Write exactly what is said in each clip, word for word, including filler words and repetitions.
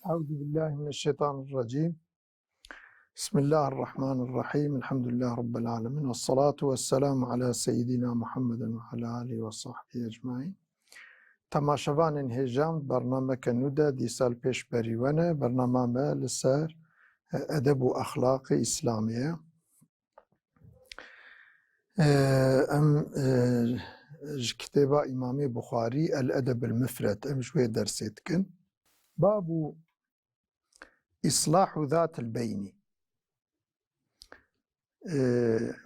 أعوذ بالله من الشيطان الرجيم. بسم الله الرحمن الرحيم. الحمد لله رب العالمين. والصلاة والسلام على سيدنا محمد وعلى آله وصحبه أجمعين. Temaşevanên hêja me, bernameke nû de dîsa li pêş berî we ne. Bernama me li ser, e, edeb û exlaqê îslamî ye. E, em, e, ji kitêba Îmamê Buxarî, El Edeb el Mifred, em ji wê dersê dikin. Babu Îslahu Zatil Beynî. E,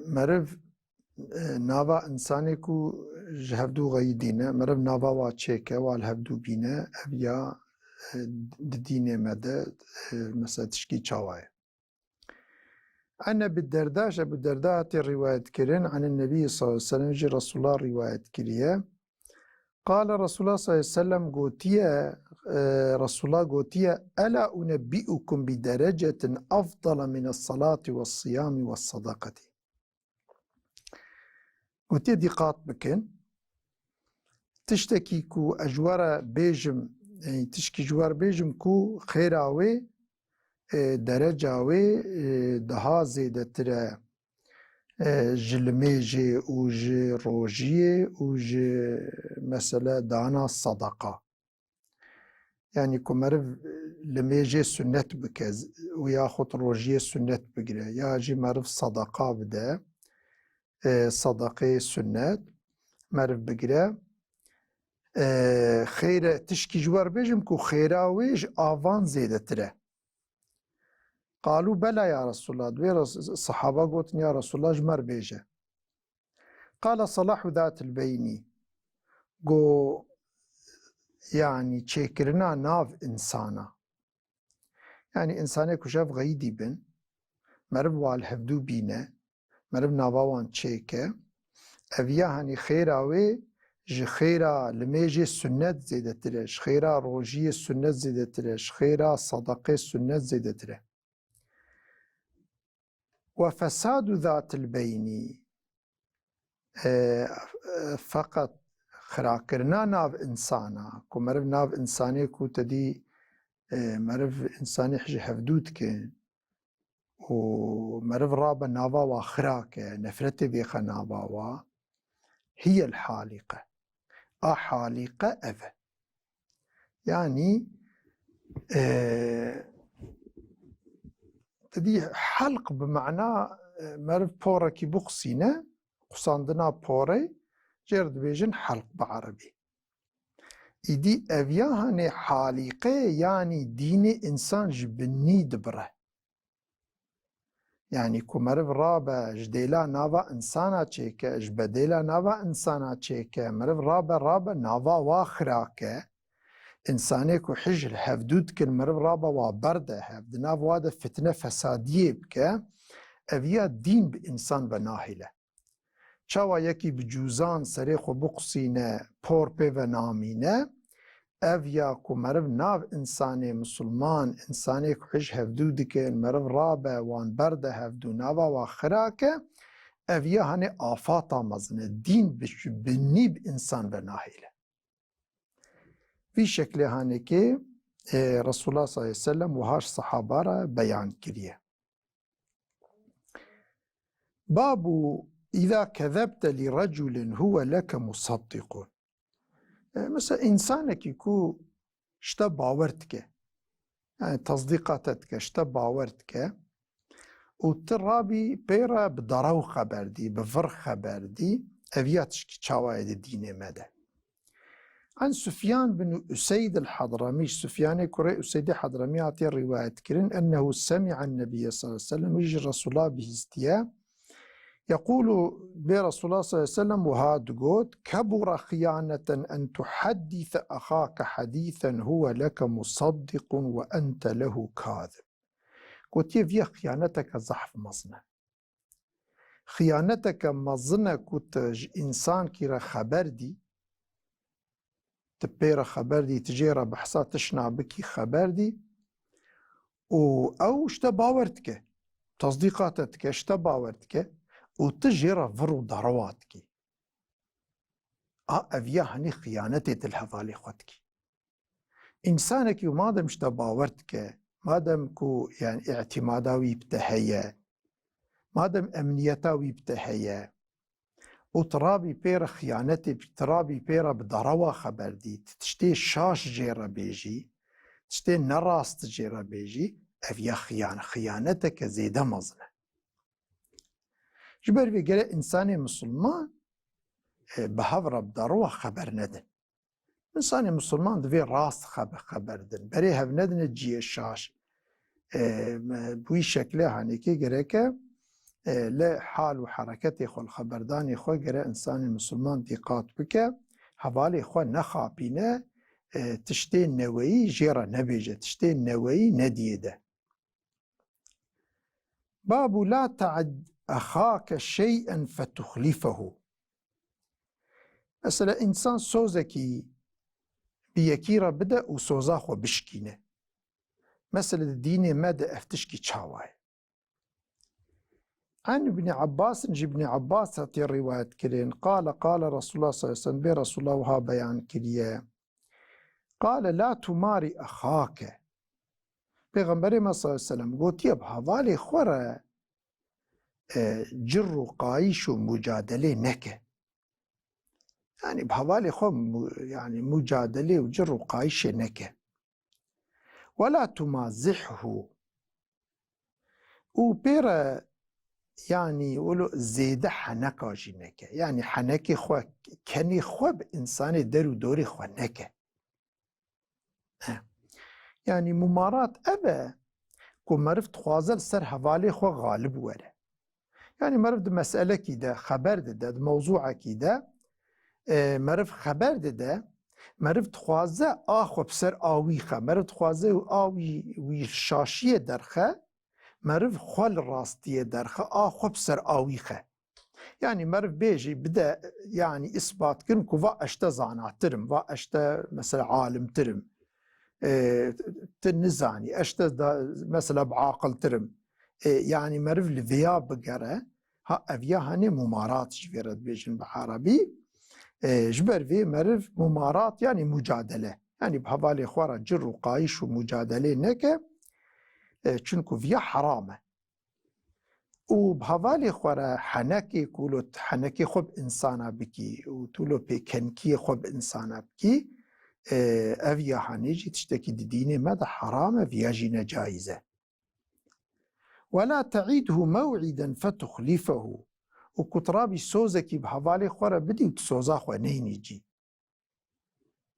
meriv, e, nava insanê ku ji hevdû xeyidî ne, meriv nava wa çêke, wa li hevdû bîne, ev ya, e, di dînê me de, e, mesela tişkî çawa ye. An Ebi Derda, ji Ebu Derda hatiye rîwayet kirin, an Nebî sallallahu aleyhi ve sellem, jî Resulullah rîwayet kiriye. Qale Resulullah sallallahu aleyhi ve sellem gotiye, e, Resulullah gotiye, "Ela unebbi'ukum bi derecetin afdala mines salati ve siyami ve sadakati." Gotiye, dîqat bikin. Tiştekî ku ez ji we re bêjim, e, tişkî ji we re bêjim ku xêra wê, e, dereca wê, e, daha zêdetir e, e, ji limêjê û ji rojiyê û ji, mesele, dana sedeqa. Yanî ku meriv limêjê sunnet bike û yaxud rojiyê sunnet bigire, ya jî meriv sedeqa bide, e, sedeqê sunnet meriv bigire, e, xêre, tişkî ji we re bêjim ku xêra wê ji avan zêdetir e. Qalû bela ya Resulullah. Divê Res-, sehaba gotin, ya Resulullah, ji me re bêje. Qala salahu zatil beynî. Go, yanî çêkirina nav insana. Yanî insanê ku ji hev xeyidî bin, meriv wa li hevdû bîne, meriv nava wan çêke, ev ya hanî xêra wê ji xêra limêjê sunnet zêdetir e, ji xêra rojiyê sunnet zêdetir e, ji xêra sedeqê sunnet zêdetir e. Ve fesadu zatil beynî. E, e, feqet xirakirina nav insana, ku meriv nav insanê ku te dî, e, meriv insanê ji hevdû dike û meriv rabe nava wa xira ke, nefretê bêxe nava wa, hiyel halîqe. A halîqe ev e. Yanî, e, te dî helq bi mana, e, meriv porekî biqusîne, qusandina porê, jê re dibêjin helq bi erebî. Îdî ev ya hanê halîqe, yanî dînê însan ji binî dibire. Yanî ku meriv rabe ji dêla nava insana çêke, ji bedêla nava insana çêke, meriv rabe, rabe nava wa xira ke, însanê ku hij li hevdû dikin, meriv rabe wa berde hev, di nav wa de fitne fesadiyê bike, ev ya dîn bi însan ve nahêle. Çawa yekî bi cûzan serê xwe biqusîne, por pê ve namîne, ev ya ku meriv nav însanê misilman, însanê ku hij hevdû dikin, meriv rabe, wan berde hevdû, nava wa xira ke, ev ya hanê afata mezin e, dîn bi, bi nî bi însan ve nahêle. Vî şeklê hanekê, e, Resulullah sallallahu aleyhi ve sellem wiha ji sehaba re beyan kiriye. Babu, "Îza kezebte li reculin huwe leke musaddiqun." E, mesela, însanekî ku ji te bawer dike, yani, tesdîqa te dike, ji te bawer dike û tu rabî pê re bi derew xeber dî, bi vir xeber dî, ev ya tişkî çawa ye di dînê me de? An Sufyan bin Useyd el-Hadramî, Sufyanê kurê Useydê Hadramî hatiye rîwayet kirin, ennehu semi'an Nebiyye sallallahu aleyhi ve sellem, wî ji Resulullah bihîstiye. Yekulu, bê Resulullah sallallahu aleyhi ve sellem wiha digot, "Kebura xiyaneten en tuhaddise axake hadîsen huve leke musaddiqun ve ente lehu kazib." Gotiye, viya xiyaneteke zehf mezin e. Xiyaneteke mezin e ku tu ji însankî re xeber dî, tu pê re xeber dî, tu jê re behsa tişna bikî xeber dî û ew ji te bawer dike, tesdîqa te dike, ji te bawer dike û tu jê re vir û derewa dikî. A ev ya henî xiyanetê tu li hevalê xwe dikî. Însanekî û madem ji te bawer dike, madem ku, yani, îtîmada wî bi te heye, madem emniyeta wî bi te heye, û tu rabî pê re xiyanetê bikî, tu rabî pê re bi derewa xeber dî, tu tiştê şaş jê re bêjî, tiştê nerast jê re bêjî, ev ya xiyan-, xiyaneteke zêde mezin e. Ji ber vê gere însanê misilman, e, bi hev re bi derewa xeber nedin. Însanê misilman divê rast xebe-, xeber din. Berê hev nedine ciyê şaş. E, me, bi wî şekilê hanekê gereke, e, li hal û hereketê xwe, li xeberdanê xwe gere însanê misilman dîqat bike, hevalê xwe nexapîne, e, tiştê neweyî jê re nebêje, tiştê neweyî nediyê de. Babu la ta'id exake şey'en fetuxlifehu. Mesela, însan sozekî bi yekî re bide û soza xwe bişkîne. Mesela, di dînê me de ev tişkî çawa ye? An Ibnî Abbas, ji Ibnî Abbas hatiye rîwayet kirin. Qale, qale Resulullah sallallahu aleyhi ve sellem, bê Resulullah wiha beyan kiriye. Qale, la tumari exake. Pêxemberê me sallallahu aleyhi ve sellem gotiye, bi hevalê xwe re, e, cir û qayîş û mucadelê neke. Yani bi hevalê xwe mu-, yani mucadelê û cir û qayîşê neke. Wela tumazihhu. Û pê re, yani, wilo zêde heneka jî neke. Yani henekê xwe, kenê xwe bi însanê der û dorê xwe neke. Eh. Yani mumarat ev e ku meriv dixwaze li ser hevalê xwe xalib were. Yani meriv di meselekî de xeber dide, di mewzûekî de, e, meriv xeber dide, meriv dixwaze a xwe bi ser a wî xe, meriv dixwaze a wî, wî şaşiyê derxe, meriv xwe li rastiyê derxe, a xwe bi ser a wî xe. Yani meriv bêjî bide, yani îsbat kirin ku va ez ji te zanatir im, va ez ji te mesela alimtir im. E, tu nizanî, ez ji te da, mesela biaqiltir im. E, yani meriv li vêya bigere, ha ev ya hanê mumarat ji vê re dibêjin bi erebî. E, ji ber vê meriv mumarat yani mucadele. Yani bi hevalê xwe re cir û qayîş û mucadelê neke, e, çunku viya heram e. Û bi hevalê xwe re henekê ku lo tu henekê xwe bi însana bikî û tu lo pêkenkiyê xwe bi însana bikî, e, ev ya hanê jî tiştekî di dînê me de heram e, viya jî necaiz e. Wela te'îdhu mew'îden fetuxlîfehu. Û ku tu rabî sozekî bi hevalê xwe re bidî û tu soza xwe neynî cî.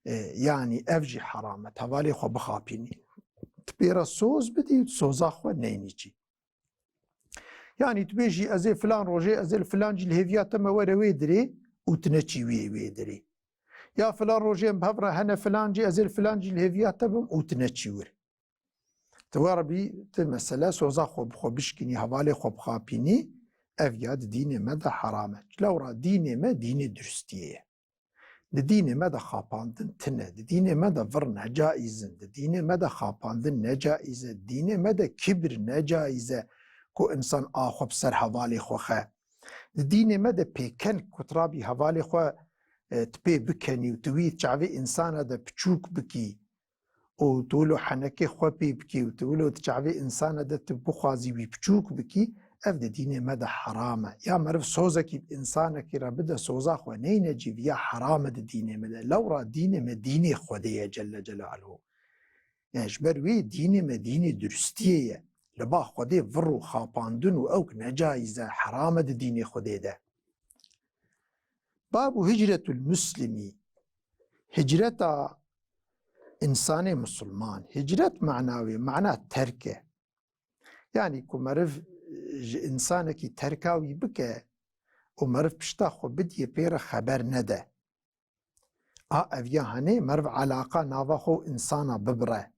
E, yanî ev jî heram e, hevalê xwe bixapînî. Tu pê re soz bidî û soza xwe neynî cî. Yanî tu bêjî, ez ê filan rojê, ez ê li filan cî li hêviya te me were wê dirê û tu neçî wê, wê dirê. Ya filan rojê em bi hev re hene filan cî, ez ê li filan cî li hêviya te bim û tu neçî wir. Tu we re bî, tu mesele soza xwe bi xwe bişkînî, hevalê xwe bixapînî, ev ya di dînê me de heram e. Lewra dînê me dînê duristiyê ye. Di dînê me de xapandin tune, di dînê me de vir necaiz in, di dînê me de xapandin necaiz e, di dînê me de kibir necaiz e ku insan a xwe bi ser hevalê xwe xe. Di dînê me de pêkenk ku tu rabî hevalê xwe, e, tu pê bikenî û tu wî çavê însana de piçûk bikî, û tu wilo henekê xwe pê bikî û tu wilo di çavê însana de tu bixwazî wî piçûk bikî, ev di dînê me de heram e. Ya meriv sozekî bi însanekî re bide, soza xwe neyne cî, viya heram e di dînê me de. Lewra dînê me dînê Xwedê ye Celle Celaluhu. Yani ji ber wê dînê me dînê duristiyê ye. Li ba Xwedê vir û xapandin û ewk necaiz e, heram e di dînê Xwedê de. Babu hicretul muslimî. Hicreta însanê misilman. Hicret mana wê, mana terk e. Yanî ku meriv ji însanekî terka wî bike û meriv pişta xwe bidiyê pê re xeber nede. A ev ya hanê meriv alaqa nava xwe û însana bibire.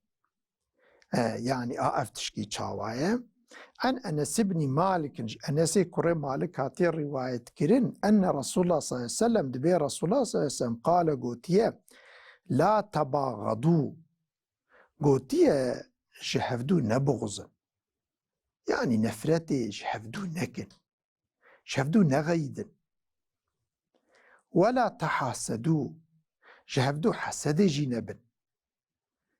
E, yanî a ev tişkî çawa ye? En Enes ibnî Malik, ji Enesê kurê Malik hatiye rîwayet kirin, enne Resulullah sallallahu aleyhi ve sellem, dibê Resulullah sallallahu aleyhi ve sellem qale gotiye, la tebaxadu, gotiye, ji hevdû nebixuzin. Yanî nefretê ji hevdû nekin. Ji hevdû nexeyidin. Wela tehasedû, ji hevdû hesedê jî nebin.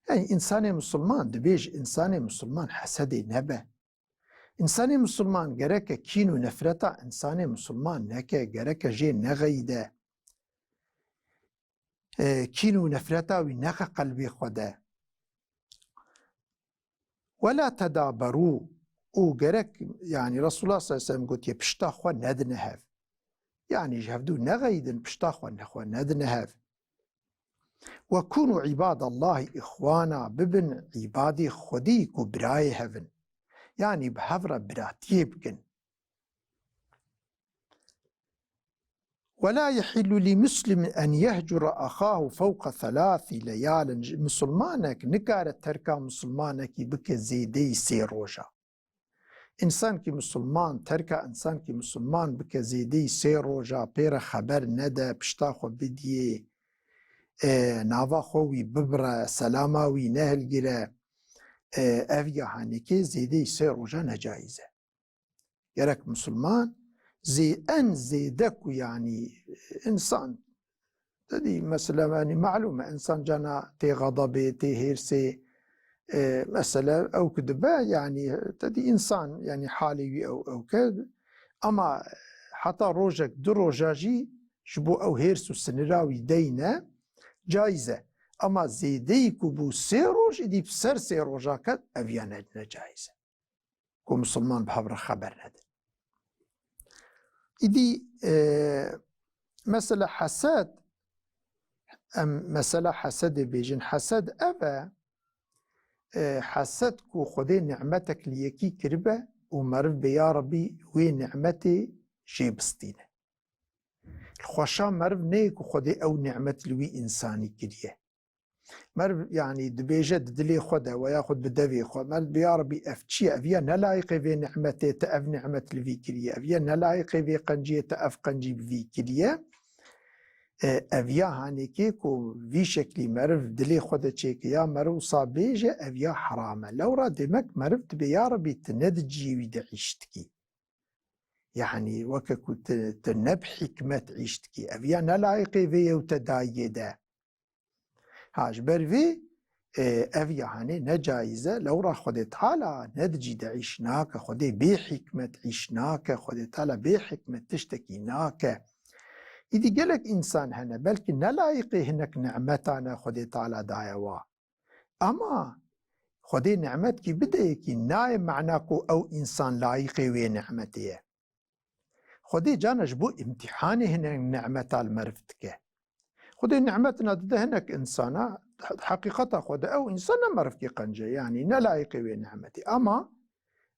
Yani insanê musulman, dibêj insanê musulman hesedê nebe. İnsanê musulman gereke kîn û nefreta insanê musulman neke, gereke jê nexeyde. E, kîn û nefreta wî nexe qelbê xwe de. Wela tedaberû, û gerek, yani Resulullah sallallahu aleyhi ve sellem gotiye, pişta xwe nedine hev. Yani ji hevdû nexeyidin, pişta xwe nexwe nedine hev. Ve kûnû îbadallahî îxwana, bibin îbadê Xwedî ku birayê hev in. Yani bi hev re biratiyê bikin. Ve la yehillu li muslimin en yehcura ahahu fewqa thelathi leyalin. Musulmanek nikare terka musulmanekî bike zêdeyî sê roja. Însankî musulman, terka însankî musulman bike zêdeyî sê roja, pê re xeber nede, pişta xwe bidiyê, e, nava xwe wî bibire, selama wî nehilgire, e, ev ya hanekê zêdeyî sê roja necaiz e. Gerek musulman zê-, en zêde ku, yanî, însan, te dî, mesela, yanî, malûm e, însan cana tê xedebê, tê hêrsê, e, mesela, ew ku dibe, yanî, te dî, însan, yanî, halê wî ew, ew ke, ama heta rojek, du roja jî ji bo ew hêrs û sinira wî deyne, caiz e. Ama zêdeyî ku bû sê roj, îdî bi ser sê roja ket, ev ya ne, ne caiz e. Ku musulman bi hev re xeber nedin. Îdî, e, mesela hesed, em mesela hesedê bêjin. Hesed ev e, e, hesed ku Xwedê nimetek li yekî kiribe û meriv bê, ya Rebî, wê nimetê jê bistîne. Xweşa meriv neyê ku Xwedê ew nimet li wî însanî kiriye. Meriv, yanî, dibêje di dilê xwe de we yaxud bi devê xwe, meriv dibê, ya Rebî, ev çi ye? Ev ya ne layiqê vê nimetê, te ev nimet li vî kiriye. Ev ya ne layiqê vê qenciyê, te ev qencî bi vî kiriye. E, ev ya hanekê ku vî şeklî meriv dilê xwe de çêke, ya meriv wisa bêje, ev ya heram e. Lewra demek meriv dibê, ya Rebî, tu ne di ciyê wî de îş dikî. Yanî weke ku tu, tu ne bi hikmet îş dikî. Ev ya ne layiqê vê ye û te dayiyê de. Ha, ji ber vê, e, ev ya hanê ne caiz e. Lewra Xwedê Teala ne di cî de îş nake. Xwedê bê hikmet îş nake. Xwedê Teala bê hikmet tiştekî nake. Îdî gelek însan hene, belkî ne layiqê hinek nimetane Xwedê Teala daye wa. Ama Xwedê nimetkî bide yekî, nayê mana ku ew însan layiqê wê nimetê ye. Xwedê cana ji bo îmtîhanê hinek nimeta li meriv dike. Xwedê nimetina dide hinek însana, heqîqeta xwe de ew însan ne merivkî qenc e, yanî ne layiqê wê nimetê. Ama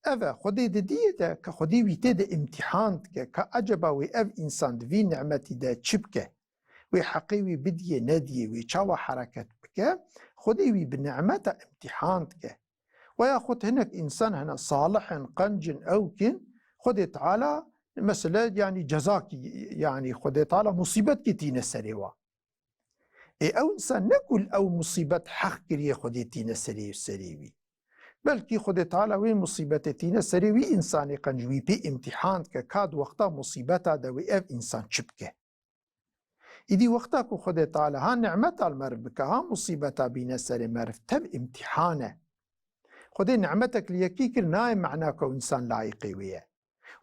ev e, Xwedê di diyê de ke Xwedê wî tê de îmtîhan dike, ka eceba wê ev însan di vî nimetî de çi bike? Wê heqê wî bidiyê, nediyê, wê çawa hereket bike? Xwedê wî bi nimeta îmtîhan dike. Weya xwe hinek însan hene, salih in, qenc in, ew kin, Xwedê Teala, mesele, yanî cezakî, yanî Xwedê Teala musîbetkî tîne serê wa. Ê ew însan ne ku ew musîbet heq kiriye Xwedê tîne serê, serê wî. Belkî Xwedê Teala wê musîbetê tîne serê wî, însanê qenc wî pê îmtîhan dike, ka di wexta musîbeta de wê ev însan çi bike. Îdî wexta ku Xwedê Teala ha nimeta li meriv bike, ha musîbeta bîne serê meriv, tev îmtîhan e. Xwedê nimetek li yekî kir, nayê mana ku ew însan layiqê wê ye.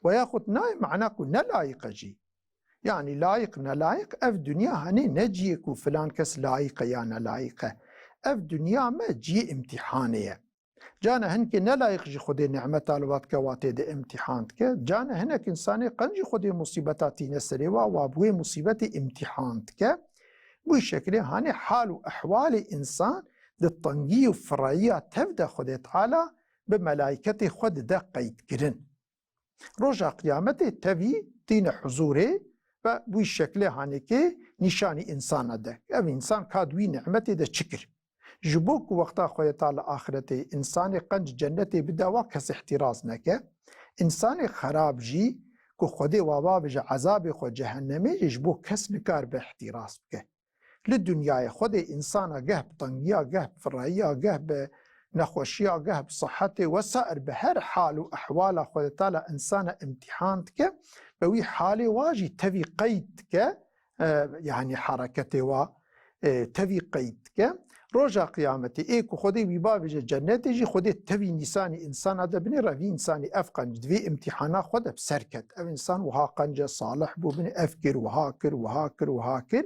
Weya xwe nayê mana ku ne layiq e jî. Yanî layiq, ne layiq, ev dinya hanê ne ciyê ku filan kes layiq e ya ne layiq e. Ev dinya me ciyê îmtîhanê ye. Cana hinkê ne layiq jî Xwedê nimeta li wa dike, wa tê de îmtîhan dike. Cana hinek însanê qenc jî Xwedê musîbeta tîne serê wa, wa bi wê musîbetê îmtîhan dike. Bi wî şekilê hanê hal û ehwalê însan di tengî û fireyiya tev de Xwedê Teala bi melayketê xwe dide qeydkirin. Roja qiyametê tevî tîne huzûrê ve bi wî şekilê hanekê nîşanî însana de. Ev însan ka di wî nimetê de çi kir? Ji bo ku wexta Xwedê Teala li axiretê însanê qenc cennetê bide wa kes îhtîraz neke, însanê xerab jî ku Xwedê wa babije ezabê xwe cehennemê jî ji bo kes nikaribe îhtîraz bike. Li dinyayê Xwedê însana geh bi tengiya, geh bi fireyiya, geh bi nexweşiya, geh bi sihetê wesair bi her hal û ehwala Xwedê Teala însana îmtîhan dike, bi wî halê wa jî tevî qeyd dike, e, yanî hereketê wa, e, tevî qeyd dike. Roja qiyametê ê ku Xwedê wî bavêje cennetê jî, Xwedê tevî nîsanî însana de binêre, vî însanî ev qenc di vê îmtîhana xwe de bi ser ket. Ev însan wiha qenc e, salih bû, binê ev kir, wiha kir, wiha kir, wiha kir.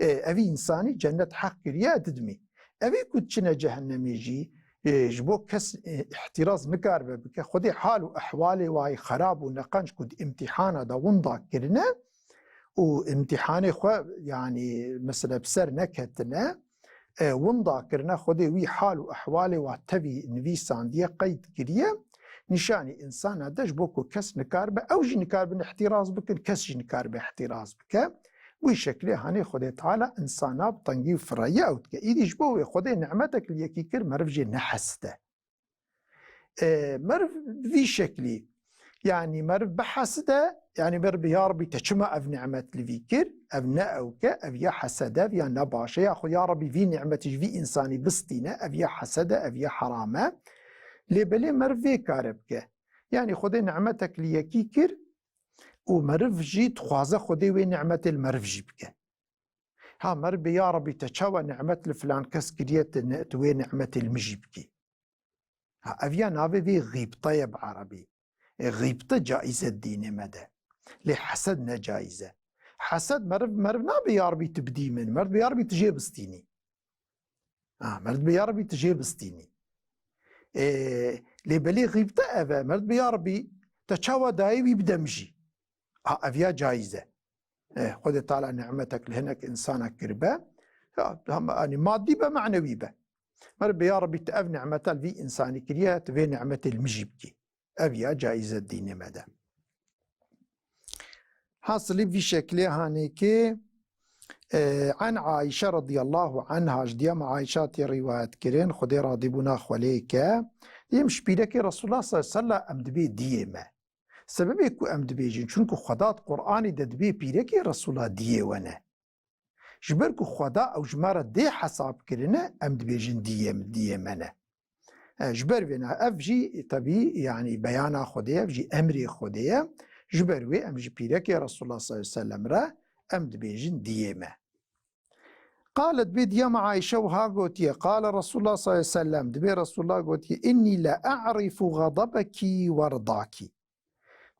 E, evî însanî cennet heq kiriye, didimî. Evê ku diçine cehennemê jî, e, ji bo kes, e, îhtîraz nikaribe bike. Xwedê hal û ehwalê wayî xerab û neqenc ku di îmtîhana de winda kirine û îmtîhanê xwe, yanî, mesela, bi ser neketine, e, winda kirine, Xwedê wî hal û ehwalê wa tevî nivîsandiye, qeyd kiriye, nîşanî însana de ji bo ku kes nikaribe, ew jî nikaribe îhtîraz bikin, kes jî nikaribe îhtîraz bike. Wî şeklê hanê Xwedê Teala însana bi tengî û fireyî ew dike. Îdî ji bo wê Xwedê nimetek li yekî kir, meriv jê neheside. E, meriv vî şeklî, yanî meriv biheside, yanî meriv bi ya Rebî te çima ev nimet li vî kir, ev ne ew ke, ev ya hesede, ev ya ne baş e, ya xwe ya Rebî vî nimetî ji vî însanî bistîne, ev ya hesede, ev ya heram e. Lê belê meriv vê kare bike. Yanî Xwedê nimetek li yekî kir û meriv jî dixwaze Xwedê wê nimetê li meriv jî bike. Ha, meriv bê ya Rebî te çawa nimet li filan kes kiriye, tu ne-, tu wê nimetê li min jî bikî. Ha, ev ya navê vê xîbte ye bi erebî. E, xîbte caiz e dînê me de. Lê hesed ne caiz e. Hesed meriv, meriv nabe ya Rebî tu bidî min. Meriv bê ya Rebî tu jê bistînî. Ha, meriv bê ya Rebî tu jê bistînî. E, lê belê xîbte ev e. Meriv bê ya Rebî te çawa dayê wî bide min jî. Ha, ev ya caiz e. E, Xwedê Teala nimetek li hinek însana kiribe. Ya, hem, yanî madî be, manewî be. Meriv bê ya Rebî tu ev nimeta li vî însanî kiriye, tu vê nimetê li min jî bikî. Ev ya caiz e dînê me de. Hasilî vî şeklê hanê ki, e, an Aîşe radiyallahu anha, ji diya me Aîşa tê rîwayet kirin, Xwedê radîbûna xwe lê ke, diyê min ji pîrekê Resulullah sallallahu aleyhi ve sellem em dibê diyê me. Sebebê ku em dibêjin, çunku Xweda di Qur'anê de dibê pîrekê Resulullah diyê we ne. Ji ber ku Xweda ew ji me re dê hesab kirine, em dibêjin diyê, diyê me ne. E, ji ber vê ne, ev jî tebî, yanî beyana Xwedê ye, ev jî emrê Xwedê ye. Ji ber wê em ji pîrekê Resulullah sallallahu aleyhi ve sellem re em dibêjin diyê me. Qalet, dibê diya me Ayşe wiha gotiye, qale Resulullah sallallahu aleyhi ve sellem, dibê Resulullah gotiye, "Inni la a'rifu ğadabeki ve ridaki."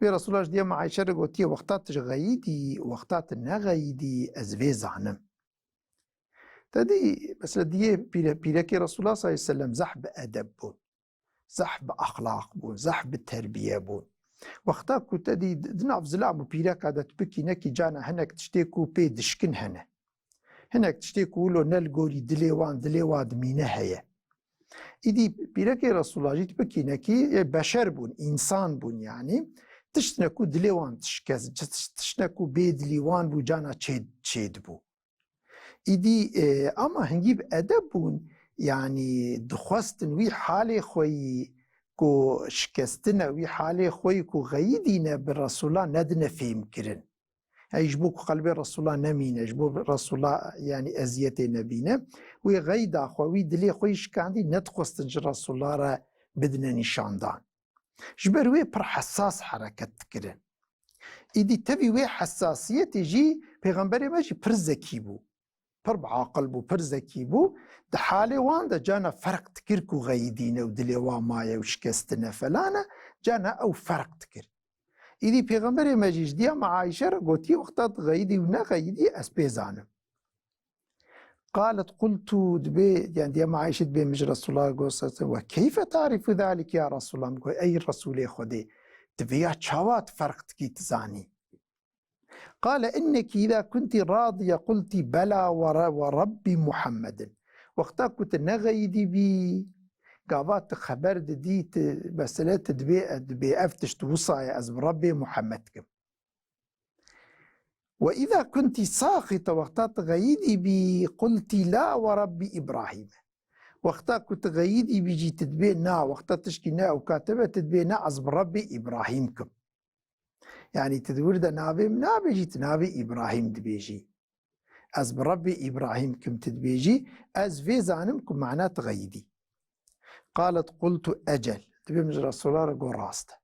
Dibê Resulullah ji diya me Ayşe re gotiye, wexta tu ji xeyîdî, wexta tu nexeyîdî, ez vê zanim. Te dî, mesela diyê pîre-, pîrekê Resulullah sallallahu aleyhi ve sellem zehf bi edeb bûn. Zehf bi exlaq bûn, zehf bi terbiye bûn. Wexta ku te dî di, di nav zilam û pîreka de tu bikî nekî cana hinek tiştê ku pê dişkin hene. Hinek tiştê ku wilo ne li gorî dilê wan, dilê wa dimîne heye. Îdî pîrekê Resulullah jî tu bikî nekî, e, beşer bûn, însan bûn yanî. Tiştine ku dilê wan tişkez, tiştine ku bê dilî wan bû cana çê, çê dibû. Îdî, e, ama hingî bi edeb bûn, yanî dixwestin wî halê xwe yî ku şikestine, wî halê xwe yî ku xeyidîne bi Resûla nedine fêhm kirin. Ey ji bo ku qelbê Resûla nemîne, ji bo Resûla, yanî eziyetê nebîne, wê xeyda xwe, wî dilê xwe yî şikandî, nedixwestin ji Resûla re bidine nîşandan. Ji ber wê pir hesas hereket dikirin. Îdî tevî wê hesasiyetê jî Pêxemberê me jî pir zekî bû. Pir bi aqil bû, pir zekî bû. Di halê wan de cana ferq dikir ku xeyidîne û dilê wan maye û şikestine felane, cana ew ferq dikir. Îdî Pêxemberê me jî ji diya me Ayşe re gotiye, wexta tu xeyidî û nexeyidî ez pê zanim. Qalet qultu, dibê, yani diya me Ayşe dibê min ji Resulullah got, ve keyfe tarifu zalik ya Resulullah, min got, ey Resulê Xwedê, tu vêya çawa tu ferq dikî tu zanî? Qale inneki iza kunti radiye qulti bela ve re-, ve Rabbi Muhammedin. Wexta ku tu nexeyidî bî, gava tu xeber didî, tu mesele tu dibê, dibê ev tişt wisa ye, ez bi Rabbê Muhammed kim. Ve iza kunti saxite, wexta tu xeyidî bî, qulti la ve Rabbi Ibrahîm. Wexta ku tu xeyidî bî jî tu dibê na, wexta tişkî ne ew katibe tu dibê na, ez bi Rabbê Ibrahîm kim. Yanî tu di wir de navê min nabêjî, tu navê Îbrahîm dibêjî. Ez bi Rebbê Îbrahîm kim tu dibêjî, ez vê zanim ku mana tu xeyidî. Qalet qultu ecel. Dibê min ji Resûla re got rast e.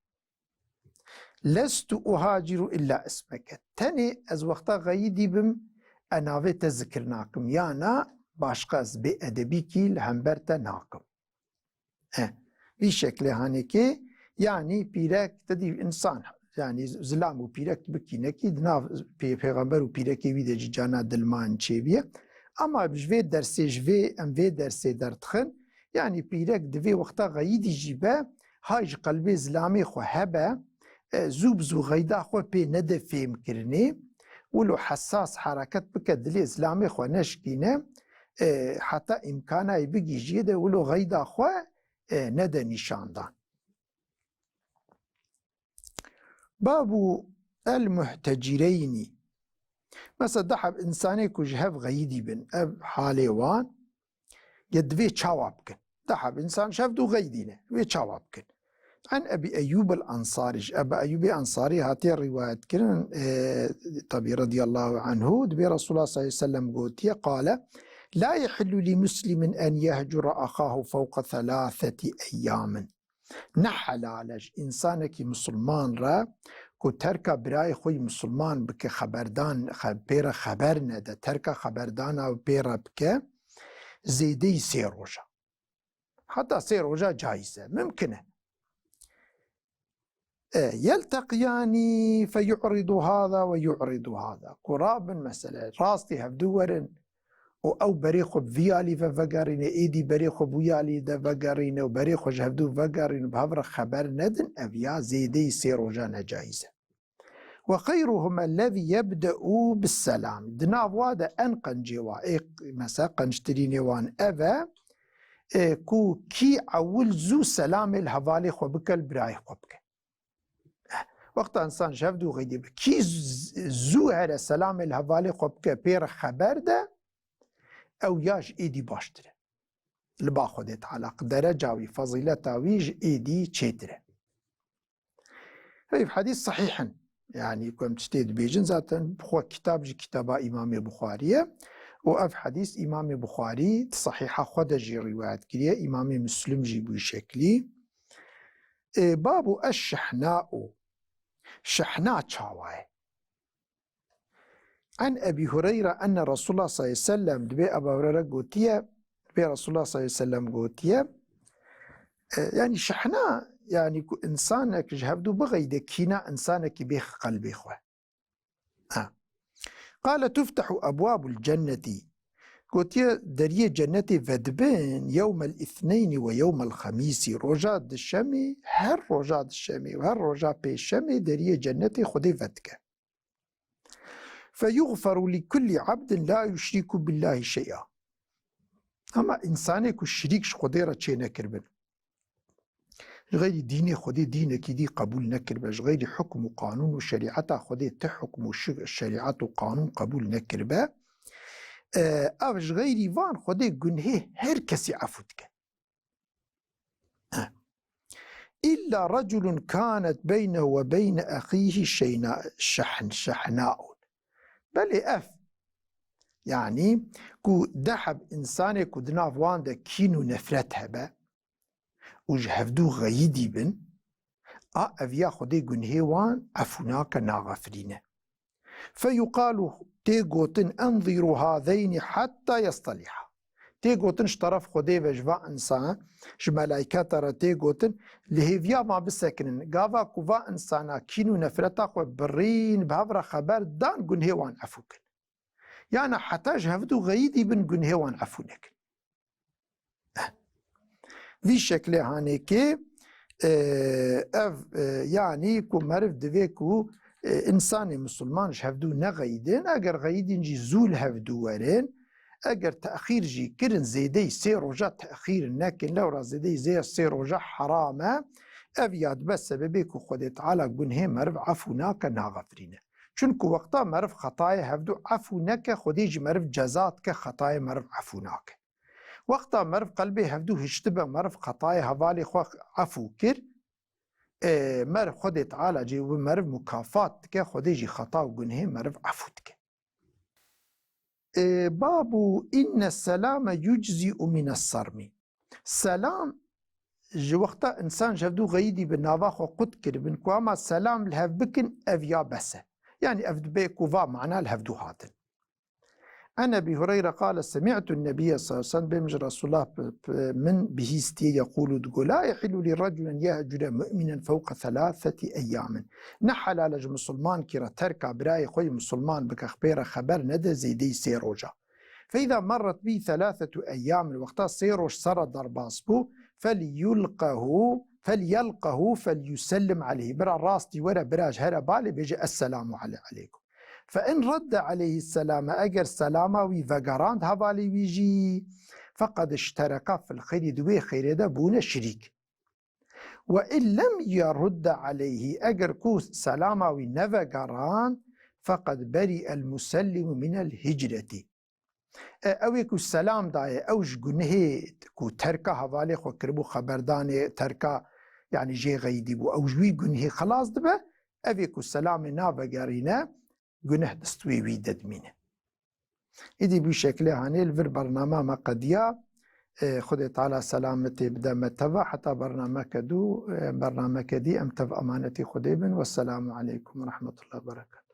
Lestu uhaciru illa ismeke. Tenê ez wexta xeyidî bim, e navê te zikir nakim. Ya na, başqa ez bêedebîkî li hember te nakim. E, vî şeklê hanekê, yanî pîrek te dî însan, yanî zilam û pîrek bikînekî di nav pê-, pêxember û pîrekê wî de jî cana dilman çêbiye. Ama ji vê dersê, ji vê, em vê dersê derdixin, yanî pîrek di vê wexta xeyidî jî be, hay ji qelbê zilamê xwe hebe, e, zû bi zû xeyda xwe pê nede fêmkirinê, wilo hesas hereket bike, dilê zilamê xwe neşkîne, e, heta îmkana yê bigihîjiyê de wilo xeyda xwe, e, nede nîşandan. Babu el muhtecîreynî. Mesela, deheb însanê ku ji hev xeyidî bin, ev halê wan, ya divê çawa bikin? Deheb însan ji hev du xeyidî ne, wê çawa bikin? An Ebî Eyyûb el Ensarî, ji Ebî Eyyûbê Ensarî hatiye rîwayet kirin, e, tabî radiyallahu anhu, dibê Resulullah sallallahu aleyhi ve sellem gotiye, qale, la yehillu li muslimin en yehcura ahahu fewqa thelatheti eyyamin. Ne helal e ji însanekî misilman re ku terka birayê xwe yî misilman bike, xeberdan, xe-, pê re xeber nede, terka xeberdana wî pê re bike, zêdeyî sê roja. Heta sê roja caiz e, mimkin e. E, yelteqiyanî fe yu'ridu hada ve yu'ridu hada. Ku rabin, mesele, rastî hevdu werin û ew berê xwe bi vî alî ve vegerîne, êdî berê xwe bi wî alî de vegerîne û berê xwe ji hevdu vegerîne, bi hev re xeber nedin, ev ya zêdeyî sê roja necaiz e. Ve xeyruhum ellezî yebde'u bis selam. Di nav wa de en qencê wa, ê, mesela, qenctirînê wan ev e, e, ku kî ewil zû selamê li hevalê xwe bike, li birayê xwe bike. Wexta însan ji hev du xeyidî be, kî z-, zû here selamê li hevalê xwe bike, pê re xeber de, ew ya ji êdî baştir e. Li ba Xwedê Teala dereca wî, fezîleta wî ji êdî çêtir e. Ev hedîs sehîh in. Yanî ku em tiştê dibêjin, zaten bi xwe kitab jî kitaba Îmamê Buxarî ye. Û ev hedîs Îmamê Buxarî di Sehîha xwe de jî rîwayet kiriye, Îmamê Muslim jî bi wî şeklî. Ê, babu eş-şehna'u. Şehna çawa ye? An Ebî Hureyre enne Resulullah sallallahu aleyhi ve sellem, dibê Ebu Hureyre gotiye, dibê Resulullah sallallahu aleyhi ve sellem gotiye, e, yanî şehna, yanî ku însanek ji hevdu bixeyde kîna însanekî bê qelbê xwe. Ha. Qale tuftehu ebwabul cennetî. Gotiye, deriyê cennetê vedibin yewmel îthneyni ve yewmel xemîsî. Roja dişemê, her roja dişemê û her roja pêşemê deriyê cennetê Xwedê vedike. Fe yuxferu li kulli abdin la yuşriku billahi şey'a. Ama însanê ku şirîk ji Xwedê re çê nekiribin, ji xeyrî dînê Xwedê dînekî dî qebûl nekiribe, ji xeyrî hukm û qanûn û şerîeta Xwedê ti hukm û şi-, şerîet û qanûn qebûl nekiribe, e, ev ji xeyrî van Xwedê gunhê her kesî efû dike. Îlla reculun kanet beynehu ve beyne exîhî şeyna-, şehn-, şehnaun. Belê ev, yanî ku deheb însanê ku di nav wan de kîn û nefret hebe û ji hevdû xeyidî bin, a ev ya Xwedê gunhê wan efû nake, naxefirîne. Feyuqalu, tê gotin, enzîrû hâzeynî hetta yestelîha. Tê gotin ji teref Xwedê ve ji va însan, ji melayketa re tê gotin, li hêviya van bisekinin. Gava ku va însana kîn û nefreta xwe birîn, bi hev re xeber dan, gunhê wan efû kin. Yana heta ji hevdû xeyidî bin, gunhê wan efû nekin. Vî şeklê hanekê, e, ev, e, yanî ku meriv divê ku, e, însanê misilman ji hevdû nexeyidin, eger xeyidin jî zû li hevdû werin, eger texîr jî kirin, zêdeyî sê roja texîr nekin, lewra zêdeyî zê-, sê roja heram e, ev ya dibe sebebê ku Xwedê Teala gunhê meriv efû nake, naxefirîne. Çunku wexta meriv xetayê hevdû efû neke, Xwedê jî meriv ceza dike, xetayê meriv efû nake. Wexta meriv qelbê hevdû hiştibe, meriv xetayê hevalê xwe efû kir, e, meriv Xwedê Teala jî wî meriv mukafat dike, Xwedê jî xeta û gunhê meriv efû dike. E, babu inne selame yuczî'u mine sermî. Selam, ji wexta însan ji hevdû xeyidî bi nava xwe qut kiribin, ku ama selam li hev bikin, ev ya bes e. Yanî ev dibe ku va mana li hevdû hatin. An Ebi Hureyre qale, semî'tun nebiyye sallallahu aleyhi ve sellem, bêmij Resulullah p-, p-, min bihîstiye, yequlu, digo, la yehillu li raculen yehcure mu'minen fewqa thelatheti eyyamin. Ne helal e ji musulmankî re terka birayê xwe yê musulman bike, xpê re xeber nede zêdeyî sê roja. Feyda merret bî thelathetu eyyamin, wexta sê roj sera derbas bû, felyulqehu, felyelqehu, felyusellim aleyhi. Bira rastî were, bira ji here balê bêje, esselamu ale-, aleykum. Fe in redde aleyhi selame, eger selama wî vegerand hevalê wî jî, feqed iştereka fil xeyrî, di wê xeyrê de bûne şirîk. Ve in lem yerudde aleyhi, eger ku selama wî nevegerand, feqed beri'el musellimu minel hicreti. E, ew ê ku selam daye, ew ji gunehê ku terka hevalê xwe kiribû, xeberdanê terka, yanî jê xeyidî bû, ew ji wî gunehê xelas dibe, ev ê ku selamê navegerîne, guneh dest wê wî de dimîne. Îdî bî şekilê hanê li vir bernama me qediya. E, Xwedê Teala selametê bide me teva heta bernameke dû, e, bernameke dî em tev emanetî Xwedê bin. Wesselamu aleykum ve rahmetullahi ve berekatuhu.